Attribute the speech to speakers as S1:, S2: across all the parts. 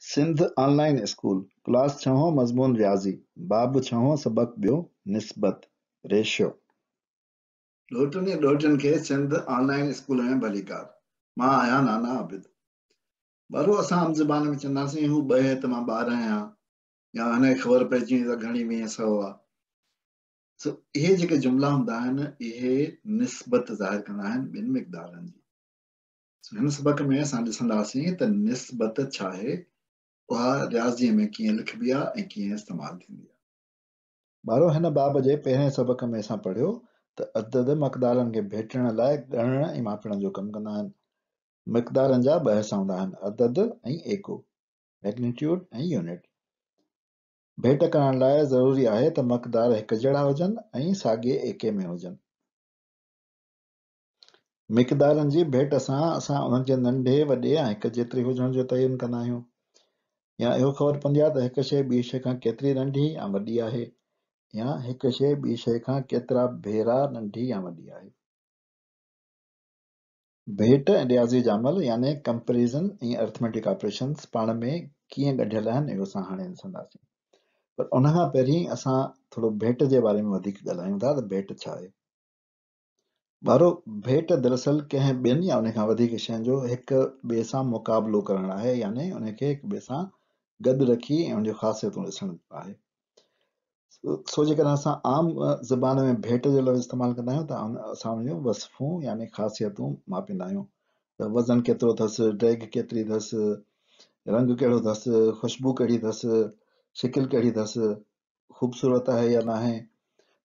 S1: سنڌ آن line school, class ڇهون مضمون رياضي، باب ڇهون سبق ٻيو، نسبت، Ratio. ڏوهٽن ۽ ڏوهٽين کي سنڌ آن لائين اسڪول ۾ ڀليڪار. مان آهيان نانا عابد. ٻارو اسان عام زبان ۾ چونداسين هو ٻه هي ته مان 12 آهيان يا هن کي خبر پئجي وئي ته گهڻي ويهين سئو آ. سو اهي جيڪي جملا هوندا آهن اهي نسبت ظاهر ڪندا آهن ٻن مقدارن جي. هن سبق ۾ اسان ڏسنداسين ته نسبت ڇا آهي، اها رياضيء ۾ ڪيئن لکبي آهي ۽ ڪيئن استعمال ٿيندي آهي. ٻارو هن باب جي پهرئين سبق ۾ اسان پڙهيو ته عدد مقدارن کي ڀيٽڻ لاء ڳڻڻ ۽ ماپڻ جو ڪم ڪندا آهن. مقدارن جا ٻه حصا هوندا آهن، عدد ۽ ايڪو، Magnitude ۽ Unit. ڀيٽ ڪرڻ لاء ضروري آهي ته مقدار هڪ جهڙا هجن ۽ ساڳئي ايڪي ۾ هجن. مقدارن جي ڀيٽ سان اسان انهن جي ننڍي، وڏي يا هڪ جيتري هجڻ جو تعين ڪندا آهيون يا اهو خبر پوندي آهي ته هڪ شيء ٻي شيء کان ڪيتري ننڍي يا وڏي آهي يا هڪ شيء ٻي شيء کان ڪيترا ڀيرا ننڍي يا وڏي آهي. ڀيٽ ۽ رياضي جا عمل يعني ڪمپيريزن ۽ ارٿميٽڪ آپريشنز پاڻ ۾ ڪيئن ڳنڍيل آهن اهو اسان هاڻي ڏسنداسين پر ان کان پهرين اسان ٿورو ڀيٽ جي باري ۾ وڌيڪ ڳالهايون ٿا ته ڀيٽ ڇا آهي. ٻارو، ڀيٽ دراصل ڪنهن ٻن يا ان کان وڌيڪ شين جو هڪ ٻئي سان مقابلو ڪرڻ آهي يعني ان کي هڪ ٻئي سان گڏ رکي ۽ ان جون خاصيتون ڏسڻ آهي. سو جيڪڏهن اسان عام زبان ۾ ڀيٽ جو لفظ استعمال ڪندا آهيون ته اسان ان جون وصفون يعني خاصيتون ماپيندا آهيون ته وزن ڪيترو اٿس، ڊيگهه ڪيتري اٿس، رنگ ڪهڙو اٿس، خوشبو ڪهڙي اٿس، شڪل ڪهڙي اٿس، خوبصورت آهي يا ناهي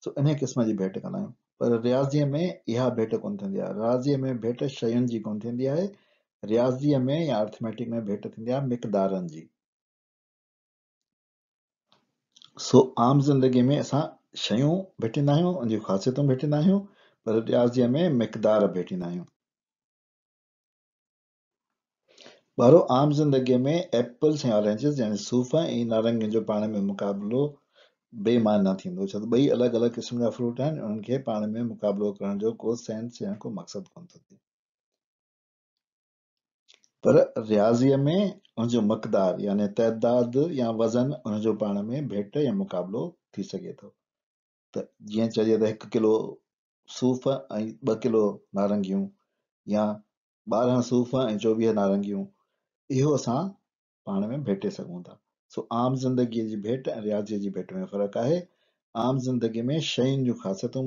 S1: سو انهي قسم جي ڀيٽ ڪندا آهيون پر رياضيء ۾ اها ڀيٽ ڪونه ٿيندي آهي رياضيء ۾ ڀيٽ شين جي ڪونه ٿيندي آهي رياضيء ۾ يا ارٿميٽڪ ۾ ڀيٽ ٿيندي آهي مقدارن جي سو عام زندگي ۾ اسان شيون ڀيٽيندا آهيون ان جون خاصيتون ڀيٽيندا آهيون پر رياضيء ۾ مقدار ڀيٽيندا آهيون ٻارو عام زندگيء ۾ ايپلز ۽ آرينجز يعني صوف ۽ نارنگين جو پاڻ ۾ مقابلو بي معنيٰ ٿيندو ڇو ته ٻئي الڳ الڳ قسم جا فروٽ آهن انهن کي پاڻ ۾ مقابلو ڪرڻ جو ڪو سينس يا ڪو مقصد ڪونه ٿو ٿئي پر رياضيء ۾ ان جو مقدار يعني تعداد يا وزن ان جو پاڻ ۾ ڀيٽ يا مقابلو ٿي سگهي ٿو ته جيئن چئجي ته هڪ ڪلو صوف ۽ 2 ڪلو نارنگيون يا 12 صوف ۽ 24 نارنگيون اهو اسان پاڻ ۾ ڀيٽي سگهون ٿا. سو عام زندگيء جي ڀيٽ ۽ رياضيء جي ڀيٽ ۾ فرق آهي. عام زندگيء ۾ شين جون خاصيتون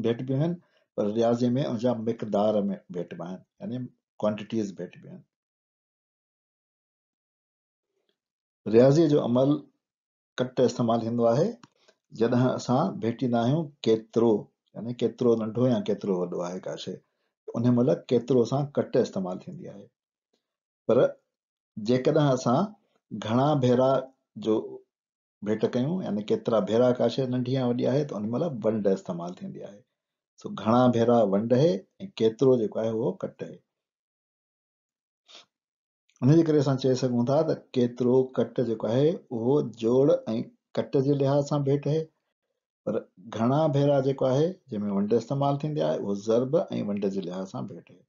S1: ڀيٽبيون آهن پر رياضيء ۾ ان جا مقدار ۾ ڀيٽبا آهن يعني Quantities ڀيٽبيون آهن. رياضيء جو عمل ڪٽ استعمال ٿيندو آهي جڏهن اسان ڀيٽيندا آهيون ڪيترو يعني ڪيترو ننڍو يا ڪيترو وڏو آهي ڪا شيء ان مهل ڪيترو سان ڪٽ استعمال ٿيندي آهي پر جيڪڏهن اسان گهڻا ڀيرا جو ڀيٽ ڪيون يعني ڪيترا ڀيرا ڪا شيء ننڍي يا وڏي آهي ته ان مهل ونڊ استعمال ٿيندي آهي سو گهڻا ڀيرا ونڊ آهي ۽ ڪيترو جيڪو آهي اهو ڪٽ آهي ان جي ڪري اسان چئي سگهون ٿا ته ڪيترو ڪٽ جيڪو آهي اهو جوڙ ۽ ڪٽ جي لحاظ سان ڀيٽ آهي پر گهڻا ڀيرا جيڪو آهي جنهن ۾ ونڊ استعمال ٿيندي آهي اهو ضرب ۽ ونڊ جي لحاظ سان ڀيٽ آهي.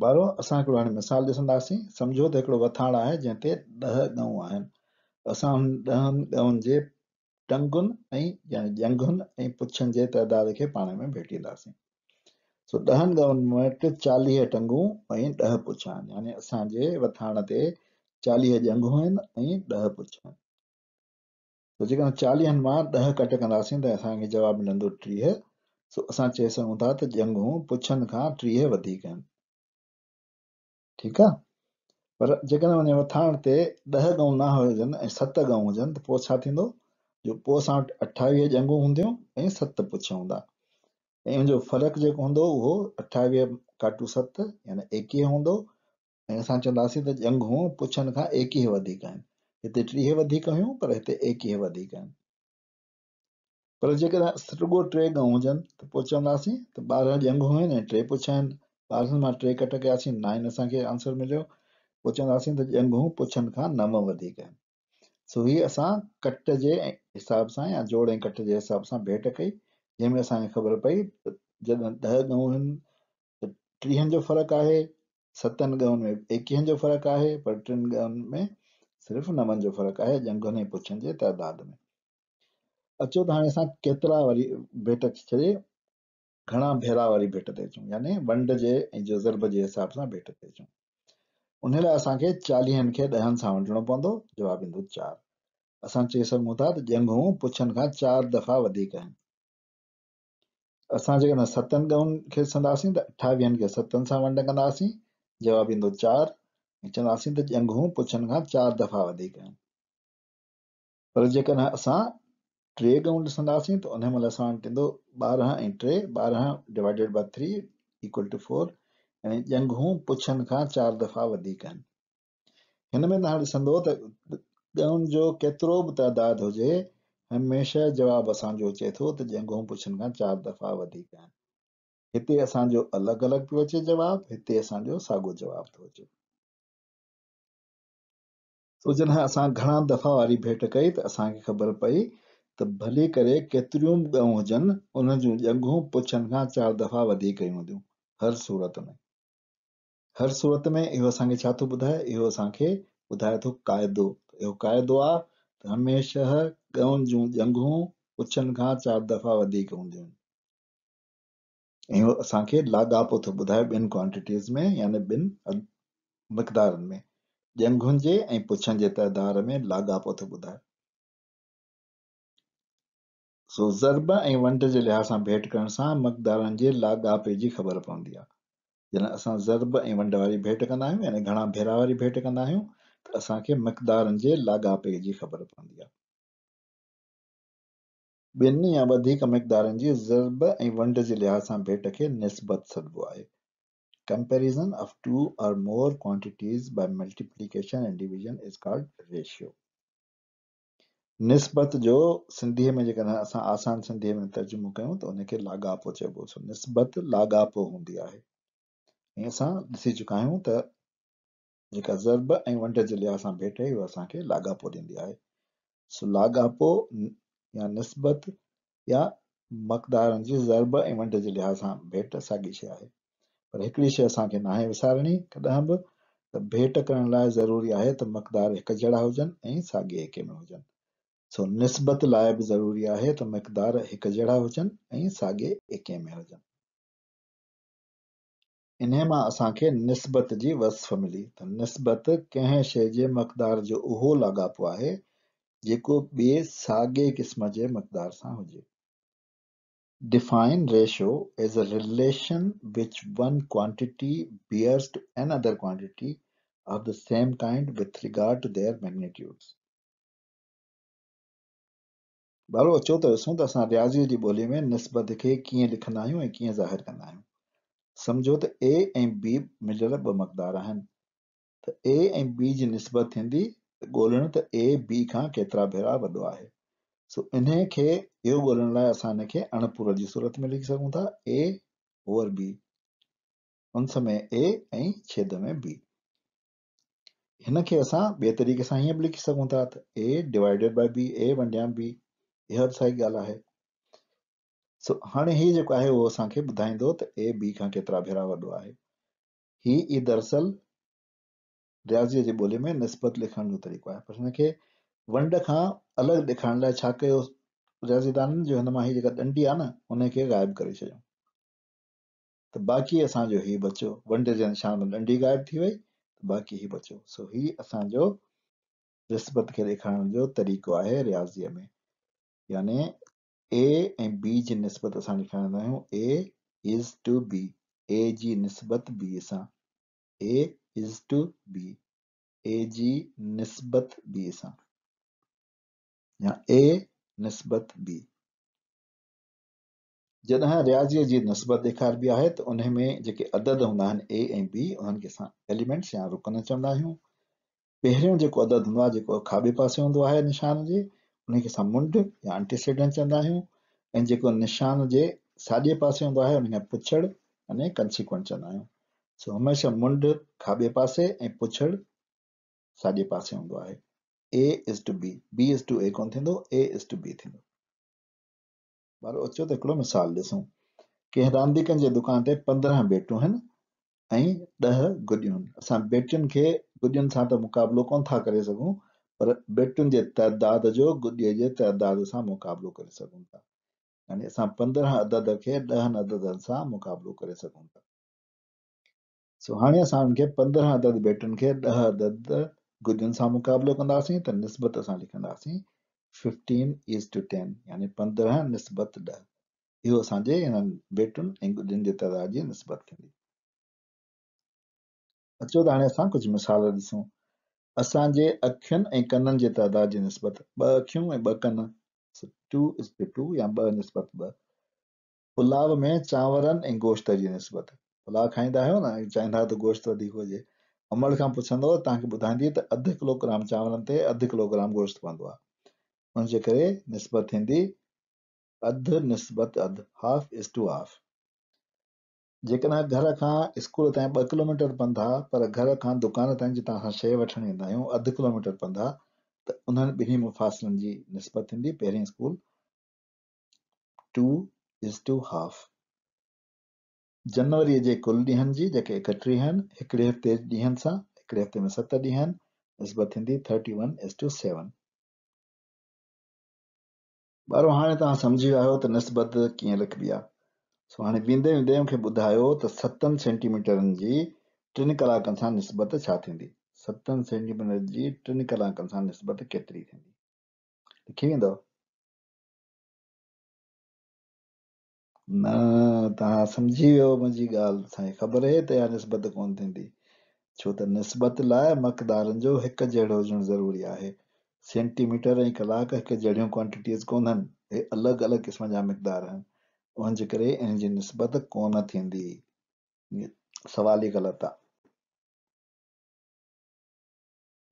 S1: ٻارو اسان هڪڙو هاڻي مثال ڏسنداسين سمجهو ته هڪڙو وٿاڻ آهي جنهن تي 10 ڳئون آهن اسان انهن 10 ڳئون جي ٽنگن ۽ يعني ڄنگهن ۽ پڇن جي تعداد کي پاڻ ۾ ڀيٽينداسين. سو 10 ڳئون وٽ 40 ٽنگون ۽ 10 پڇ آهن يعني اسان جي وٿاڻ تي 40 ڄنگهون آهن ۽ 10 پڇ آهن. سو جيڪڏهن 40 مان 10 ڪٽ ڪنداسين ته اسان کي جواب ملندو 30. سو اسان چئي سگهون ٿا ته ڄنگهون پڇن کان 30 وڌيڪ آهن. ٺيڪ آ پر جيڪڏهن وڃي وٿاڻ تي 10 ڳئون نه هجن ۽ 7 ڳئون هجن ته پوء ڇا ٿيندو جو پوء اسان وٽ 28 ڄنگهون هونديون ۽ 7 پڇ هوندا ۽ ان جو فرق جيڪو هوندو اهو 28 ڪاٽو 7 يعني 21 هوندو ۽ اسان چونداسين ته ڄنگهون پڇن کان 21 وڌيڪ آهن هتي 30 وڌيڪ هيون پر هتي 21 وڌيڪ آهن. پر جيڪڏهن رڳو 3 ڳئون هجن ته پوء چونداسين ته 12 ڄنگهون آهن ۽ 3 پڇ آهن. 12 مان 3 ڪٽ ڪياسين 9 اسان کي آنسر مليو. پوء چونداسين ته ڄنگهون پڇن کان 9 وڌيڪ آهن. سو هي اسان ڪٽ جي حساب سان يا جوڙ ۽ ڪٽ جي حساب سان ڀيٽ ڪئي جنهن ۾ اسان کي خبر پئي ته جڏهن 10 ڳئون آهن ته 30 جو فرق آهي. ستن ڳئن ۾ ايڪيهن جو فرق آهي، پر ٽن ڳئن ۾ صرف نون جو فرق آهي ڄنگهن ۽ پڇن جي تعداد ۾. اچو ته هاڻي اسان ڪيترا واري ڀيٽ ڇڏي گهڻا ڀيرا واري ڀيٽ تي اچون، يعني ونڊ جي ۽ جو ضرب جي حساب سان ڀيٽ تي اچون. ان لاء اسان کي چاليهن کي ڏهن سان ونڊڻو پوندو، جواب ايندو چار. اسان چئي سگهون ٿا ته ڄنگهون پڇن کان چار دفعا وڌيڪ آهن. اسان جيڪڏهن ستن ڳئن کي ڏسنداسين ته اٺاويهن کي ستن سان ونڊ ڪنداسين، جواب ايندو چار ۽ چونداسين ته ڄنگهون پڇن کان چار دفعا وڌيڪ آهن. پر جيڪڏهن اسان ٽي ڳئون ڏسنداسين ته انهي مهل اسان وٽ ايندو ٻارهن ۽ ٽي، ٻارهن divided by three equal to four, يعني ڄنگهون پڇن کان چار دفعا وڌيڪ آهن. هن ۾ توهان ڏسندو ته ڳئن جو ڪيترو به تعداد هجي، هميشه جواب اسان جو اچي ٿو ته ڄنگهون پڇن کان چار دفعا وڌيڪ آهن. هتي اسان جو الڳ الڳ پيو اچي جواب، هتي اسان جو ساڳو جواب ٿو اچي. سو جڏهن اسان گهڻا دفعا واري ڀيٽ ڪئي ته اسان کي خبر پئي ته ڀلي ڪري ڪيتريون به ڳئون هجن، انهن جون ڄنگهون پڇن کان چار دفعا وڌيڪ ئي هونديون، هر صورت ۾. هر صورت ۾ اهو اسان کي ڇا ٿو ٻڌائي؟ اهو اسان کي ٻڌائي ٿو قاعدو. اهو قاعدو آ ته هميشه ڳئون جون ڄنگهون پڇن کان چار دفعا وڌيڪ هونديون آهن. اهو اسان کي لاڳاپو ٿو ٻڌائي ٻن ڪوانٽيٽيز ۾ يعني ٻن مقدارن ۾ ڄنگهن جي ۽ پڇن جي تعداد ۾ لاڳاپو ٿو ٻڌائي. سو ضرب ۽ ونڊ جي لحاظ سان ڀيٽ ڪرڻ سان مقدارن جي لاڳاپي جي خبر پوندي آهي. جڏهن اسان ضرب ۽ ونڊ واري ڀيٽ ڪندا آهيون يعني گهڻا ڀيرا واري ڀيٽ ڪندا آهيون ته اسان کي مقدارن جي لاڳاپي جي خبر پوندي آهي. ٻن يا وڌيڪ مقدارن جي ضرب ۽ ونڊ جي لحاظ سان ڀيٽ کي نسبت سڏبو آهي. Comparison of two or more quantities by multiplication and division is called ratio. نسبت جو سنڌيء ۾ جيڪڏهن اسان آسان سنڌيء ۾ ترجمو ڪيون ته ان کي لاڳاپو چئبو. سو نسبت لاڳاپو هوندي آهي. ۽ اسان ڏسي چڪا آهيون ته جيڪا ضرب ۽ ونڊ جي لحاظ سان ڀيٽ آهي اها اسان کي لاڳاپو ڏيندي آهي. سو لاڳاپو يا نسبت يا مقدارن جي ضرب ۽ ونڊ جي لحاظ سان ڀيٽ ساڳي شيء آهي. پر هڪڙي شيء اسان کي ناهي وسارڻي ڪڏهن به ته ڀيٽ ڪرڻ لاء ضروري آهي ته مقدار هڪ جهڙا هجن ۽ ساڳئي ايڪي ۾ هجن. سو نسبت لاء به ضروري آهي ته مقدار هڪ جهڙا هجن ۽ ساڳئي ايڪي ۾ هجن. انهيء مان اسان کي نسبت جي وصف ملي ته نسبت ڪنهن شيء جي مقدار جو اهو لاڳاپو آهي، جيڪو ٻئي ساڳئي قسم جي مقدار سان هجي. Define ratio as a relation which one quantity bears to another quantity of the same kind with regard to their magnitudes. ٻارو اچو ته ڏسون ته اسان رياضيء جي ٻوليء ۾ نسبت کي ڪيئن لکندا آهيون ۽ ڪيئن ظاهر ڪندا آهيون. سمجهو ته A ۽ B مليل ٻه مقدار آهن ته A ۽ B جي نسبت ٿيندي ته ڳولڻ ته A B کان ڪيترا ڀيرا وڏو آهي. سو انهيء کي اهو ڳولڻ لاء اسان ان کي اڻ پورو جي صورت ۾ لکي سگهون ٿا A over B Anas ۾ A ۽ ڇيد ۾ B. هن کي اسان ٻئي طريقي سان هيئن به لکي سگهون ٿا ته A divided by B، A ونڊيان B، اها به ساڳي ڳالهه آهي. سو هاڻي هي جيڪو آهي اهو اسان کي ٻڌائيندو ته A B کان ڪيترا ڀيرا وڏو آهي. هي ئي دراصل رياضيء جي ٻوليء ۾ نسبت لکڻ جو طريقو آهي پر هن کي ونڊ کان الڳ ڏيکارڻ لاء ڇا ڪيو رياضيدانن جو هن مان هي جيڪا ڏنڊي آهي نه ان کي غائب ڪري ڇڏيو. ته باقي اسان جو هي بچيو، ونڊ جي نشان مان ڏنڊي غائب ٿي وئي ته باقي هي بچيو. سو هي اسان جو نسبت کي ڏيکارڻ جو طريقو آهي رياضيء ۾. يعني A ۽ B جي نسبت اسان ڏيکاريندا آهيون A is to B، A جي نسبت B سان، A is to B، A جي نسبت B سان يا A نسبت B. جڏهن رياضيء جي نسبت ڏيکاربي آهي ته انهي ۾ جيڪي عدد هوندا آهن A ۽ B انهن کي اسان ايليمينٽس يا رڪن چوندا آهيون. پهريون جيڪو عدد هوندو آهي جيڪو کاٻي پاسي هوندو آهي نشان جي انهي کي اسان منڍ يا انٽيسيڊنٽ چوندا آهيون ۽ جيڪو نشان جي ساڄي پاسي هوندو آهي انهي کي پڇڙ يعني ڪنسيڪوئنٽ چوندا آهيون. سو هميشه منڍ کاٻي پاسي ۽ پڇڙ ساڄي پاسي هوندو آهي. A is to B، B is to A ڪونه ٿيندو، A is to B ٿيندو. ٻارو اچو ته هڪڙو مثال ڏسون. ڪنهن رانديڪن جي دڪان تي 15 بيٽون هن. ۽ 10 گڏيون. اسان بيٽين کي گڏين سان ته مقابلو ڪونه ٿا ڪري سگهون پر بيٽين جي تعداد جو گڏيء جي تعداد سان مقابلو ڪري سگهون ٿا. يعني اسان 15 عدد کي 10 عددن سان مقابلو ڪري سگهون ٿا. سو هاڻي اسان ان کي 15 عدد بيٽن کي 10 عدد گڏين سان مقابلو ڪنداسين ته نسبت اسان لکنداسين 15 is to 10 يعني 15 نسبت 10. اهو اسان جي انهن بيٽن ۽ گڏين جي تعداد جي نسبت ٿيندي. اچو ته هاڻي اسان ڪجهه مثال ڏسون. اسان جي اکين ۽ ڪنن جي تعداد جي نسبت ٻه اکيون ۽ ٻه ڪن، 2 is to 2 يا ٻه نسبت ٻه. پلاء ۾ چانورن ۽ گوشت جي نسبت. پلاء کائيندا آهيو نه ۽ چاهيندا آهيو ته گوشت وڌيڪ هجي. امڙ کان پڇندو ته توهان کي ٻڌائيندي ته اڌ ڪلو گرام چانورن تي اڌ ڪلو گرام گوشت پوندو آهي. ان جي ڪري نسبت ٿيندي اڌ نسبت اڌ، Half is to half. جيڪڏهن گهر کان اسڪول تائين ٻه ڪلوميٽر پنڌ آ پر گهر کان دڪان تائين جتان اسان شيء وٺڻ ويندا آهيون اڌ ڪلوميٽر پنڌ آ ته انهن ٻنهي مفاصلن جي نسبت ٿيندي پهرين school two is to half. جنوريء جي ڪل ڏينهن جي جيڪي 31 آهن هڪڙي هفتي جي ڏينهن سان هڪڙي هفتي ۾ ست ڏينهن آهن نسبت ٿيندي thirty one is to seven. ٻارو هاڻي توهان سمجهي ويا آهيو ته نسبت ڪيئن لکبي آهي. سو هاڻي ويندي ويندي مون کي ٻڌايو ته ستن سينٽي ميٽرن جي ٽن ڪلاڪن سان نسبت ڇا ٿيندي؟ ستن سينٽي ميٽرن جي ٽن ڪلاڪن سان نسبت ڪيتري ٿيندي؟ لکي ويندؤ؟ نه توهان سمجهي ويو منهنجي ڳالهه، اسان کي خبر اهي ته اها نسبت ڪونه ٿيندي، ڇو ته نسبت لاء مقدارن جو هڪ جهڙو هجڻ ضروري آهي. سينٽي ميٽر ۽ ڪلاڪ هڪ جهڙيون ڪوانٽيٽيز ڪونهن، اهي الڳ الڳ قسم جا مقدار آهن، انهن جي ڪري انهن جي نسبت ڪونه ٿيندي. سوال ئي غلط آ.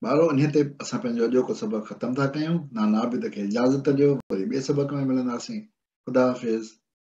S1: ٻارو انهيء تي اسان پنهنجو اڄوڪو سبق ختم ٿا ڪيون. نانا عابد کي اجازت ڏيو، وري ٻئي سبق ۾ ملنداسين. خدا حافظ.